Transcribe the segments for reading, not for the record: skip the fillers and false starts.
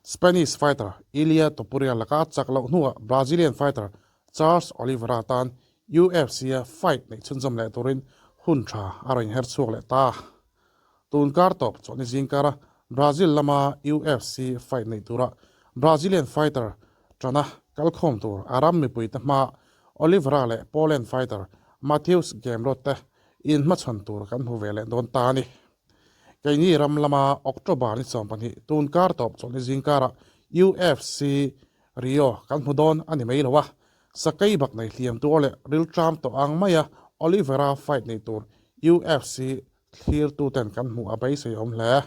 Spanish fighter Ilia Topuria laka a chak loh hnuah Brazilian fighter Charles Oliveira tan UFC-a fight neih chhunzawm leh turin hun tha a rawn inher chhuak leh ta. Tun kar tawp chawlhni zingkara Brazil lama UFC fight neih tura Brazilian fighter tana kalkhawm tur a ram mipuite hmaa Oliveira leh Poland fighter Mateusz Gamrot te inhmachhawn tur kan hmu ve leh dawn ta a ni. Keini ram lama October ni 12 tun kar tawp chawlhni zingkarah UFC Rio kan hmu dawn a ni mai lo a, sakei bak nei hliam tur leh rilṭam tawh ang maia Oliveira fight nei tur UFC thlirtuten kan hmuh a beisei awm hle.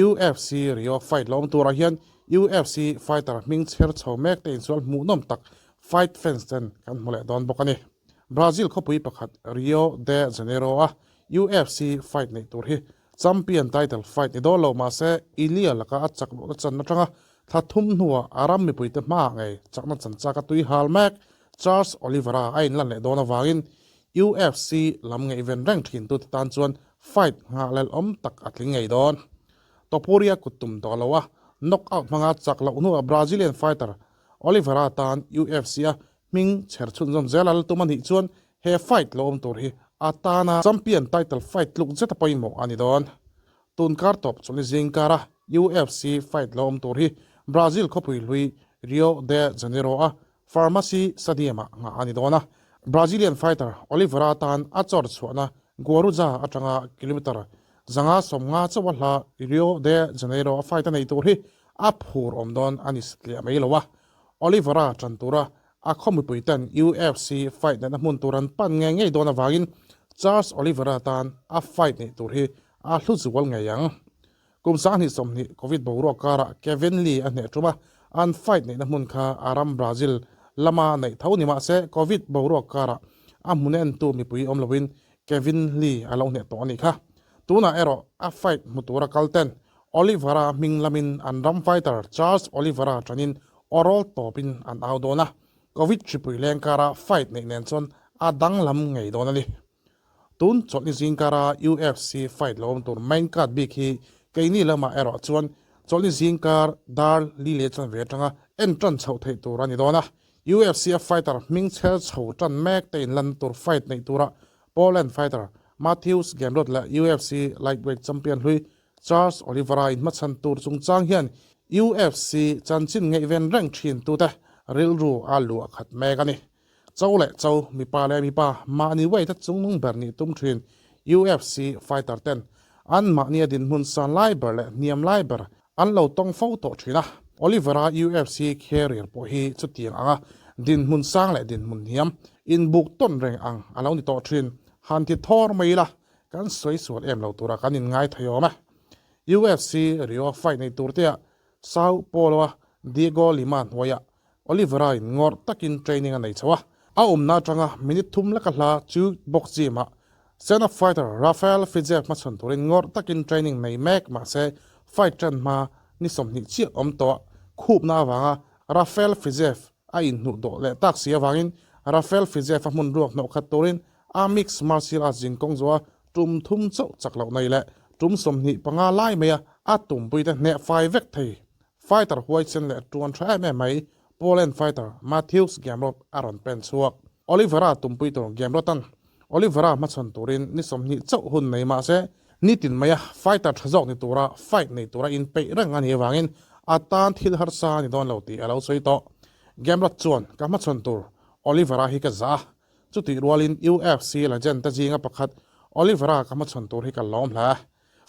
UFC Rio fight lawm turah hian UFC fighter hming chher chho mek te insual hmuhnawm tak fight fans ten kan hmu leh dawn bawk a ni. Brazil khawpui pakhat Rio de Janeiro-a UFC fight neih tur hi champion title fight ni dawn lo mahse Ilia laka a chak luhna chan atanga thla thum hnuah a ram mipuite hmaah ngei chakna chan chak a tui hal mek Charles Oliveira a inlan leh dawn avangin UFC lam ngaihven reng thintute tan chuan fight nghah lelawm tak a tling ngei dawn. Topuria kut tum tawh lo a knockout hmanga chak loh hnuah Brazilian fighter Oliveira tan UFC-a hming chher chhunzawm zel a la tum a nih chuan He fight lo awm tur hi a tana champion title fight tluk zeta pawimawh a ni dawn. Tun kar tawp chawlhni zing kara UFC fight lo awm tur hi Brazil khawpui hlui Rio de Janeiro-a Farmasi Stadium-ah nghah a ni dawn a. Brazilian fighter Oliveira tan a chawr chhuahna Guarujá atanga kilometre 150 chauh a hla Rio de Janeiro-a fight a nei tur hi a phur awm dawn a ni satliah mai lo a. Oliveira tan tura A khaw mipui ten UFC fight neihna hmun tur an pan ngei ngei dawn avangin Charles Oliveira tan a fight neih tur hi a hlu zual ngei ang. Kum 2020 Covid boruak karah Kevin Lee a hneh tum a, an fight neihna hmun kha a ram Brazil lama neih tho ni mahse Covid boruak karah a hmun entu mipui awm loin Kevin Lee a lo hneh tawh a nih kha. Tunah erawh a fight hmu tura kal ten Oliveira hming lamin an ram fighter Charles Oliveira tanin awrawl tawpin an au dawn a, Covid hripui leng kara fight neih nen chuan a danglam ngei dawn a ni. Tun chawlhni zing kara UFC fight lo awm tur main card bik hi keini lamah erawh chuan chawlhni zing kar dar li leh chanve atanga en tan chhoh theih tur a ni dawn a, UFC a fighter hming chher chho tan mek te inlan tur fight neih tura Poland fighter Mateusz Gamrot leh UFC lightweight champion hlui Charles Oliveira inhmachhan tur chungchang hian UFC chanchin ngaihven reng thin tute rilru a luah khat mek a ni. Cho leh cho, mipa leh mipa, mahni weight a chungnung ber nih tum thin UFC fighter ten an mahnia dinhmun san lai ber leh hniam lai ber an lo tawng fo tawh thin a. Oliveira UFC career pawh hi chutiang anga dinhmun sang leh dinhmun hniam inbuk tawn reng ang a lo ni tawh thin. Han ti thawr mai ila, Kan sawi sual em lo tura kan inngai thei awm e. UFC Rio fight nei tur te ah Sao Paulo-a Diego Lima hnuaiah Oliveira in ngawrh takin training a nei chho a. A awmna atanga minute thum leka hla chu box gym-ah Senna fighter Rafael Fiziev hmachhawn turin ngawrh takin training nei mek mahse fight tan hma ni 20 chiah awm tawh khupna avanga Rafael Fiziev a inhnuh dawh leh tak si avangin Rafael Fiziev a hmun ruak hnawh khat turin A mixed martial arts zingkawng zawha tum thum chauh chak loh nei leh tum 25 lai maia a tumpuite hneh fai vek thei fighter huaisen leh tuan tha em em mai Poland fighter Mateusz Gamrot a rawn pen chhuak. Oliveira tumpui tur Gamrot-a'n Oliveira hmachhawn turin ni 20 chauh hun nei mah se nitin maia fighter tha zawk ni tura fight nei tura inpeih reng a nih avangin a tan thil harsa a ni dawn lo tih a lo sawi tawh. Gamrot chuan ka hmachhawn tur Oliveira hi ka zah a, Chutih rualin UFC legend te zinga pakhat Oliveira ka hmachhawn tur hi ka lawm hle.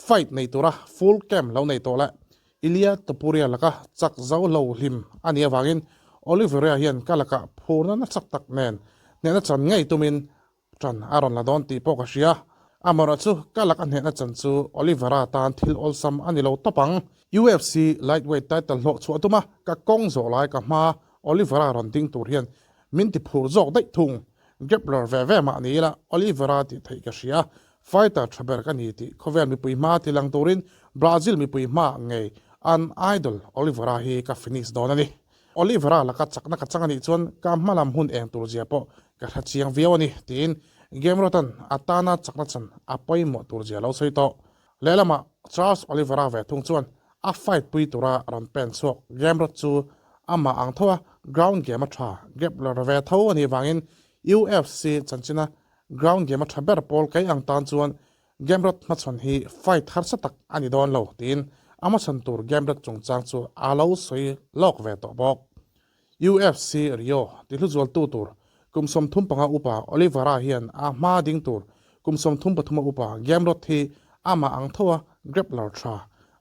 Fight nei tura full camp lo nei tawh leh Ilia Topuria laka chak zo lo hlim a nih avangin Oliveira hian ka lakah phurna nasa tak nen hnehna chan ngei tumin tan a rawn la dawn tih pawh ka hria. Amaherawhchu ka laka hnehna chan chu Oliveira tan thil awlsam a ni lo tawp ang. UFC lightweight title hlawh chhuah tuma ka kawng zawh lai ka hma Oliveira rawn ding tur hian Min ti phur zawk daih thung. Grappler ve ve mah ni ila Oliveira tih theih ka hria. Fighter tha ber ka ni tih khawvel mipui hma ti lang turin Brazil mipui hma ngei an idol Oliveira hi ka finish dawn a ni. Oliveira laka chakna ka chang a nih chuan ka hmalam hun eng tur zia pawh ka hre chiang viau a ni, tiin Gamrot-a'n a tana chakna chan a pawimawh tur zia lo sawi tawh. Lehlamah Charles Oliveira ve thung chuan. A fight pui tura rawn pen chhuak Gamrot chu amah ang tho a ground game a tha grappler ve tho a nih vangin UFC chanchina ground game a tha ber pawl kei ang tan chuan Gamrot hmachhawn hi fight harsa tak a ni dawn lo tiin a hmachhawn tur Gamrot chungchang chu a lo sawi lawk ve tawh bawk. UFC Rio ti hluzualtu tur kum 35 upa Oliveira hian a hma ding tur kum 33 upa Gamrot hi amah ang tho a grappler tha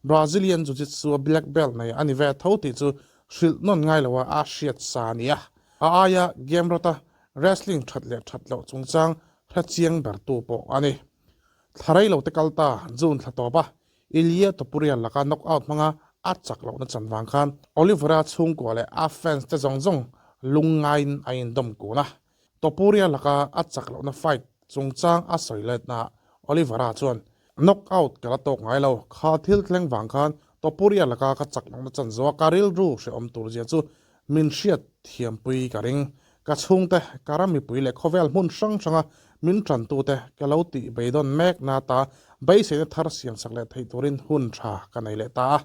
Brazilian Jiu-Jitsu a black belt nei a ni ve tho tih chu hrilh nawn ngai loa a hriat sa a ni a. A aia Gamrot-a wrestling that leh that loh chungchang hre chiang bertu pawh a ni. Thla rei lo te kal ta June thla tawp a Ilia Topuria laka knockout hmanga a chak lohna chan vang khan Oliveira chhungkua leh a fans te zawng zawng lungngaiin a indawm kun a. Topuria laka a chak lohna fight chungchang a sawi letnaah Oliveira chuan, Knockout ka la tawk ngai lo, kha thil thleng vang khan Topuria laka ka chak lohna chan zawha ka rilru hrehawm tur zia chu min hriat thiampui ka ring. Ka chhungte, ka ram mipui leh khawvel hmun hrang hranga min tantute ka lo tih beidawn mek na ta beiseina thar siamsak leh theih turin hun tha ka nei leh ta a.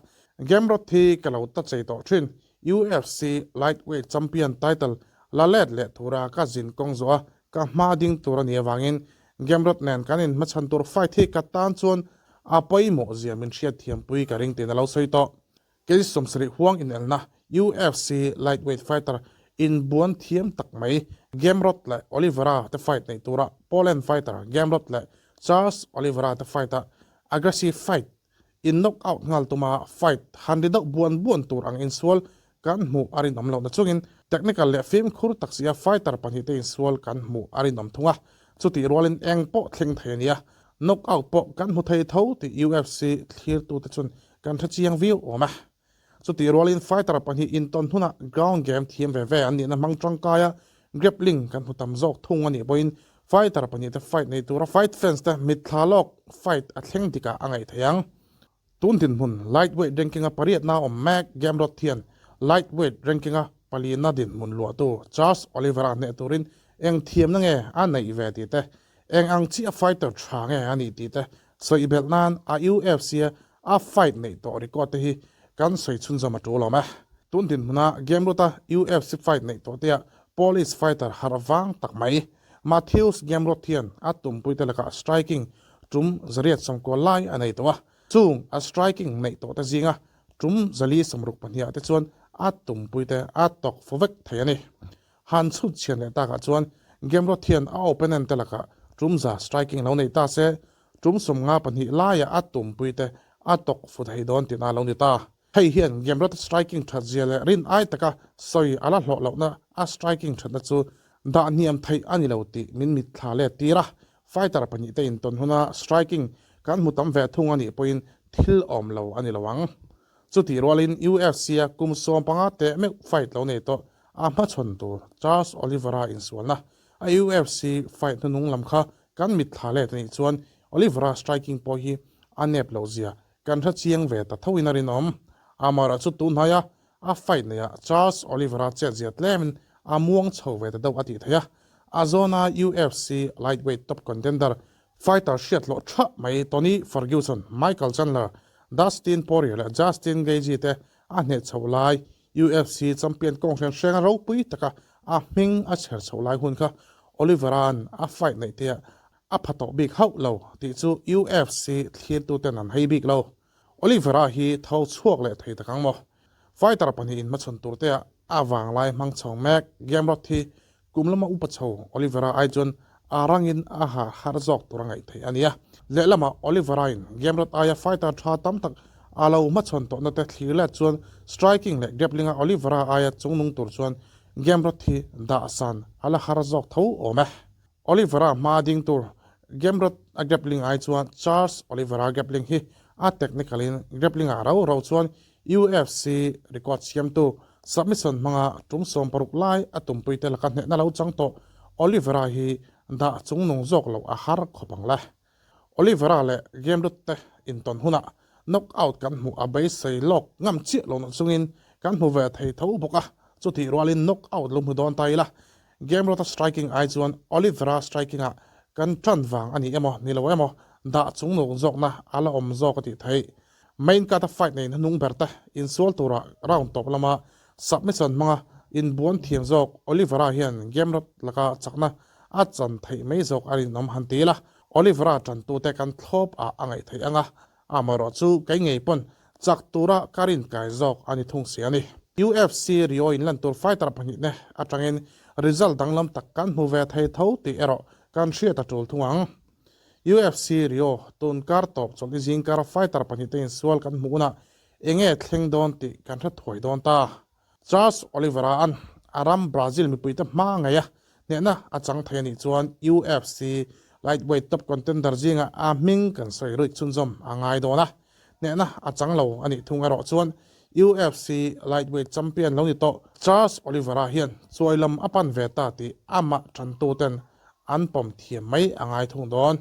Gamrot hi ka lo ta chei tawh thin. UFC Lightweight Champion title la let leh tura ka zin kawng zawh a, ka hma ding tur a nih avangin Gamrot nen kan inhmachhan tur fight hi ka tan chuan a pawimawh zia min hriatthiampui ka ring tiin a lo sawi tawh. Kei 70 huang inelna UFC lightweight fighter inbuan thiam tak mai Gamrot leh Oliveira te fight neih tura Poland fighter Gamrot leh Charles Oliveira te fight a aggressive fight in knock out nghal tuma fight han ri deuh buan buan tur ang insual kan hmuh a rinawm lohna chungin technical leh fimkhur tak sia fighter pahnihte insual kan hmuh a rinawm thung a, chutih rualin eng pawh thleng thei a nia knock out pawh kan hmu thei tho tih UFC thlirtute chuan Kan hre chiang viau awm e. Chutih rualin fighter pahnih intawn hunah ground game thiam ve ve an nihna hmang tangkaia grappling kan hmu tam zawk thung a nih pawhin fighter pahnih te fight nei tura fight fans te mitthla lawk fight a thleng dikah a ngaih theih ang. Tun dinhmun lightweight ranking-a pariatna awm mek Gamrot hian lightweight ranking-a palina dinhmun luahtu Charles Oliveira hneh turin eng thiamna nge a neih ve tih te, eng ang chiah fighter tha nge a nih tih te Sawi belh nan a UFC-a a fight neih tawh record te hi kan sawi chhunzawm a tul awm e. Tun dinhmuna Gamrot-a UFC fight neih tawh te ah Polish fighter harh vang tak mai Mateusz Gamrot hian a tumpuite lakah striking tum 190 lai a nei tawh a. Chung a striking neih tawh te zinga tum 462 ah te chuan a tumpuite a tawk fu vek thei a ni. Han chhut chhian leh takah chuan Gamrot hian a opponent te lakah tum za striking lo nei ta se, tum 52 laiah a tumpui te a tawk fu thei dawn tihna a lo ni ta. Hei hian Gamrot striking that zia leh rin ai taka sawi a la hlawh lohna a striking thatna chu dah hniam theih a ni lo tih min mitthla let tir a. Fighter pahnih te intawn huna striking kan hmu tam ve thung a nih pawhin thil awm lo a ni lo ang. Chutih rualin UFC-a kum 15 teh meuh fight lo nei tawh a hmachhawn tur Charles Oliveira insualna a UFC fight hnunung lam kha kan mitthla let a nih chuan Oliveira striking pawh hi a nep loh zia kan hre chiang ve ta thoin a rinawm. Amaherawh chu tunhnaia a fight neihah Charles Oliveira chet zia tlemin a muang chho ve ta deuh a tih theih a, a zawna UFC lightweight top contender Fighter hriat hlawh tha mai Tony Ferguson, Michael Chandler, Dustin Poirier leh Justin Gaethje te a hneh chhoh lai UFC champion kawng hrian hrenga ropui taka a hming a chher chhoh lai hun kha Oliveira-a'n a fight neih te ah a pha tawh bik hauh lo tih chu UFC thlirtuten an hei bik lo. Oliveira hi tho chhuak leh thei tak ang maw? Fighter pahnih inhmachhawn tur te ah a vanglai hmang chho mek Gamrot hi Kum lama upa chho Oliveira ai chuan a rangin a ha har zawk tur a ngaih theih a ni a. Lehlamah Oliveira-in Gamrot aia fighter tha tam tak a lo hmachhawn tawhna te thlir let chuan striking leh grappling-a Oliveira aia chungnung tur chuan Gamrot hi dah san a la har zawk tho awm e. Oliveira hma ding tur Gamrot a grappling ai chuan Charles Oliveira grappling hi a technical-in grappling-ah rau rau chuan UFC record siamtu submission hmanga tum 60 lai a tumpuite laka hnehna lo chang tawh Oliveira hi dah chungnung zawk loh a har khawp ang le. Oliveira leh Gamrot te intawn hunah knockout kan hmuh a beisei lawk ngam chiah lo na chungin kan hmu ve thei tho bawk a, chutih rualin knockout lo hmu dawn ta ila Gamrot-a striking ai chuan Oliveira striking-ah kan tan vang a ni emaw ni lo emaw dah chungnung zawkna a la awm zawk a tih theih. Main card a fight nei hnuhnung ber te insual tura round tawp lama submission hmanga inbuan thiam zawk Oliveira hian Gamrot laka chakna a chan theih mai zawk a rinawm han ti ila, Oliveira tantute kan thlawp ah a ngaih theih anga Amaherawh chu kei ngei pawn chak tura ka rin kai zawk a ni thung si a ni. UFC Rio in lan tur fighter pahnihne atangin result danglam tak kan hmu ve thei tho tih erawh kan hriat a tul thung ang. UFC Rio tun kar tawp chawlhni zingkar fighter pahnihte insual kan hmuh hunah enge thleng dawn tih kan hre thuai dawn ta. Charles Oliveira an a ram Brazil mipuite hma ngei a hnehna a chang thei a nih chuan UFC lightweight top contender zinga a hming kan sawi ruih chhunzawm a ngai dawn a, hnehna a chang lo a nih thung erawh chuan UFC lightweight champion lo ni tawh Charles Oliveira hian chuai lam a pan ve ta tih amah tantuten an pawm thiam mai a ngai thung dawn.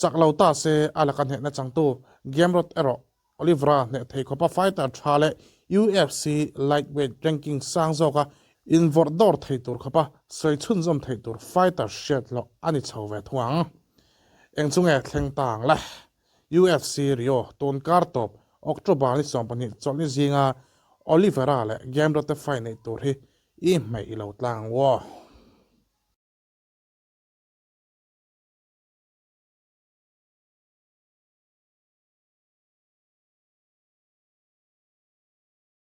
Chak lo ta se a laka hnehna changtu Gamrot erawh Oliveira hneh thei khawpa fighter tha leh UFC lightweight ranking sang zawka invawrh dawr thei tur khawpa sawi chhunzawm thei tur fighter hriat loh a ni chho ve thung ang. Eng chu nge thleng ta ang le? UFC Rio tun kar tawp October ni 12 chawlhni zinga Oliveira leh Gamrot te fight neih tur hi i hmeih lo tlang waw.